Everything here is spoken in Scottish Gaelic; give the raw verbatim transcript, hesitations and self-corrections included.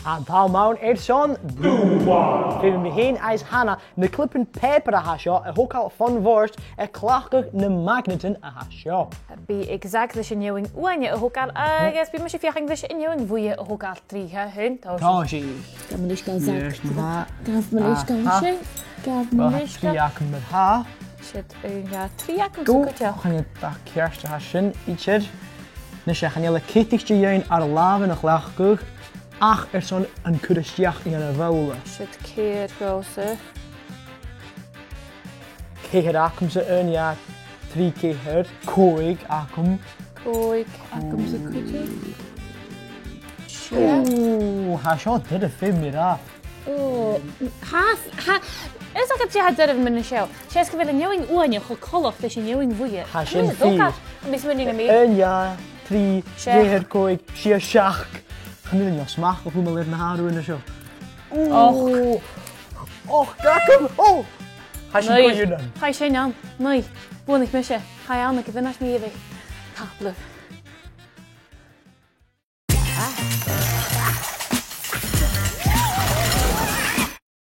An t-àm ann airson Dùbhlan. Feumaidh mi fhìn is Hannah na clibean pàipeir a tha seo a thogail fon bhòrd a' cleachdadh na magnaidean a tha seo. Bidh Zach leis an fheadhainn uaine a thogail agus bidh mise a' feuchainn leis an fheadhainn bhuidhe a thogail. Trì, dhà, aon, tòisich. Tòisich. Gabh mo leisgeul, Zach. Yes, ma-thà. Gabh mo leisgeul, aha, sin. Gabh mo leisgeul. Well, trì agam ma-thà. Siud aon, dhà, trì agam-sa cuideachd. Chan eil dad ceart, tha sin idir. Nise, chan eil e ceadaichte dhuinn ar làmhan a chleachdadh ach airson an cur a-steach dhan a' bhobhla. Siud ceithir dhòmhsa. Ceithir agamsa, aon, dhà, trì, ceithir, còig agam. Còig agamsa cuideachd. Sia. Ò, tha seo doirbh, feumaidh mi ràdh. Ò, tha, tha, is dòcha gu bheil e doirbh mar seo. 'S e 's gu bheil an fheadhainn uaine cho coltach ris an fheadhainn bhuidhe. Tha sin fìor. Tha mi a' smaoineachadh. Aon, dhà, trì, ceithir, còig, sia, seachd. Chan eil an smachd a' chumail air na h-ath-uaine seo. Ochd. Ochd agam! Ò! Tha sin gu h-ionann. Naoi. Tha sin ann. Naoi. Bhuannaich mise. Tha e ann aig a' mhionaid mu dheireadh. Tapadh leibh.